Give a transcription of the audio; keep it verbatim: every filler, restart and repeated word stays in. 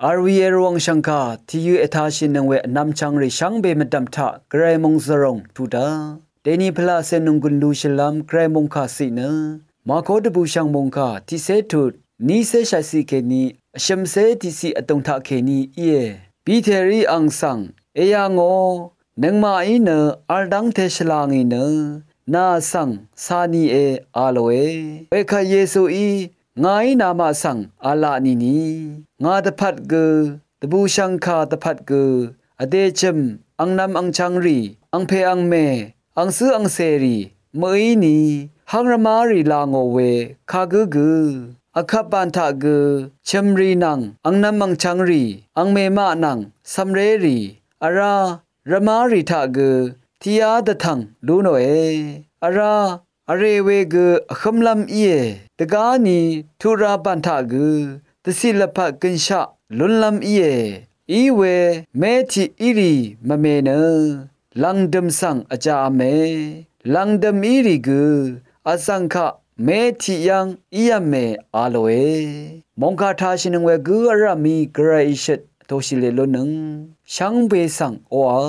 Arwi erwang shvngka tiyø etashì nøng we vnvm chvngrì shvngbe mvdv̀m taq gvray mòngzvròng tuda deni pvlacè nònggùn lushìlv́m gvray mòngkà ciq nø Mako dvbùshv̀ng mòngkà tiqcé tut nícé shàciq kèní vshø̀mcé tiqciq vdùng taqkèní íe. Piterí ang svng, èyà ngò, nøngmaqí nø vl dv́ngte shvlá ngì nø nà svng cà nìe, a lòe. Wekvt Yesuí ngàí namaq svng v̄la nìni, ngà dvpvt gø, dvbùshv̀ngkà dvpvt gø, vdè chø̀m, angnv̄m angchv̄ngrì, angpè angmè, angcǿ angcèrì, mø̀í ni, hv́ng rvmárì la ngò we kagǿ gø, vkvp bàn taq gø, chø̀mrì nvng angnv̄m angchv̄ngrì, angmè maq nvng cv̄mrérì, vrá rvmárì taq gø, tiqyá dvtv̀ng lú nòe. Vrá vrè we gø vhǿmlv́m íe. Dvgá ni tuq ra bàn taq gø dvciq lvpat gønshaq lúnlv́m íe. Iwe mé tiq írì mvme nø lv̀ngdø̀m svng vjav̄me. Lv̀ngdø̀m írì gø vzv̀ng kaq mé tiq yv́ng ív̄me, a lòe. Mòngkà tashìnøng we gǿ vrv̀mí gvray ìshøt vtōshìlè lúnnøng shvngbe svng oqà